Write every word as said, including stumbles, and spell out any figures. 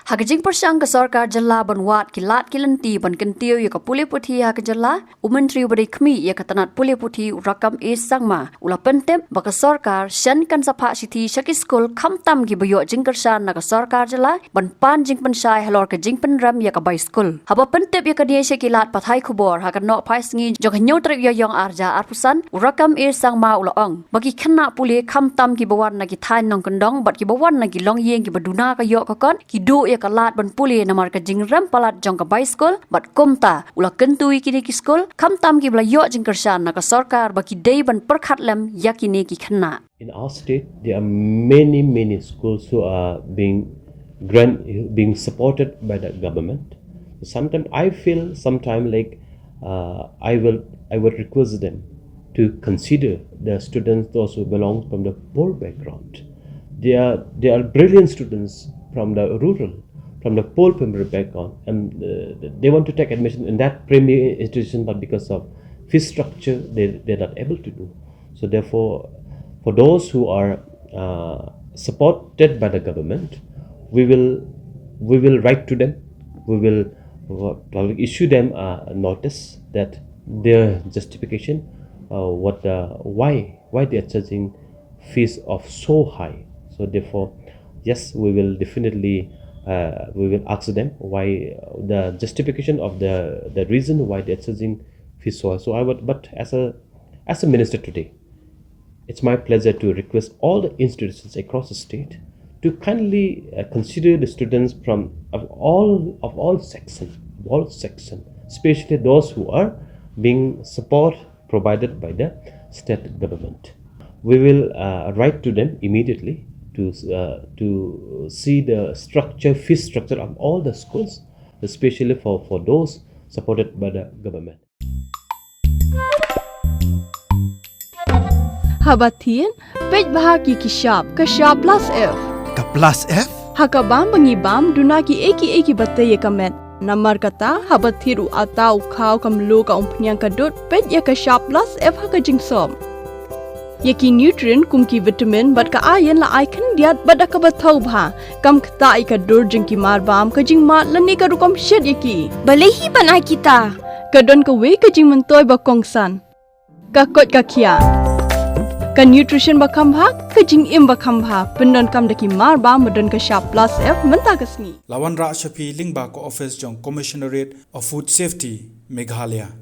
Ha ka jingpyrshang ka sorkar jylla ban wad ki lad ki lynti ban kyntiew ïa ka pule puthi ha ka jylla, u Myntri uba dei khmih ïa ka tnat pule puthi u Rakkam A Sangma u la pyntip ba ka sorkar shen kan sa phah shithi sha ki skul khamtam kiba ïoh jingkyrshan na ka sorkar jylla ban pan jingpynshai halor ka jingpynrem ïa ka bai skul. Haba pyntip ïa kane sha ki lad pathai khubor ha ka nohphaisngi jong ka hynñiew tarik Ïaïong ar hajar arphew san, u Rakkam A Sangma u la ong ba ki khynnah pule khamtam kiba wan na ki thaiñ nongkyndong bad kiba wan na ki longïing kiba duna ka ïoh ka kot ki duh ïa ka lad ban pule namar ka jingrem palat jong ka bai skul, bad kumta u la kyntu ïa kine ki skul khamtam kiba la ïoh jingkyrshan na ka sorkar ba ki dei ban pyrkhat lem ïa kine ki khynnah. In our state, there are many, many schools who are being grant, being supported by the government. Sometimes I feel, sometimes, like, uh, I will, I would request them to consider the students, those who belong from the poor background. They are, they are brilliant students from the rural, from the poor family background, and uh, they want to take admission in that premier institution, but because of fee structure, they, they're not able to do. So therefore, for those who are uh, supported by the government, we will, we will write to them. We will uh, issue them a notice that their justification, uh, what the, why, why they are charging fees of so high. So therefore, yes, we will definitely, uh, we will ask them why, uh, the justification of the, the reason why they are charging fees so high. So I would, but as a, as a minister today, it's my pleasure to request all the institutions across the state to kindly uh, consider the students from, of all, of all section, of all section, especially those who are being support provided by the state government. We will uh, write to them immediately to uh, to see the structure, fee structure of all the schools, especially for, for those supported by the government. Haba thied, peit bha ki ki shap, ka shap plus F. Ka plus F? Ha ka bam ba ngi bam, duna ki ei ki ei kiba tei ïa ka met. Namar kata, haba thied u atta, u khaw, ka mluh, ka umphniang, ka dud, peit ïa ka shap plus F ha ka jingsop. Ïa ki nutrient kum ki vitamin bad ka iron la ai khyndiat bad da kaba thaw bha. Kam ktah ïa ka dur jong ki mar bam, ka jingmad lane ka rukom shet ïa ki. Balei hi ban ai kita? Ka don kawei ka jingmyntoi ba kongsan. Ka koit ka khiah. Ka nutrition ba kham bha, ka jingim ba kham bha. Pyndonkam da ki mar bam ba don ka shap plus F mynta ka sngi. La wanrah sha phi lyngba ka office jong Commissionerate of Food Safety, Meghalaya.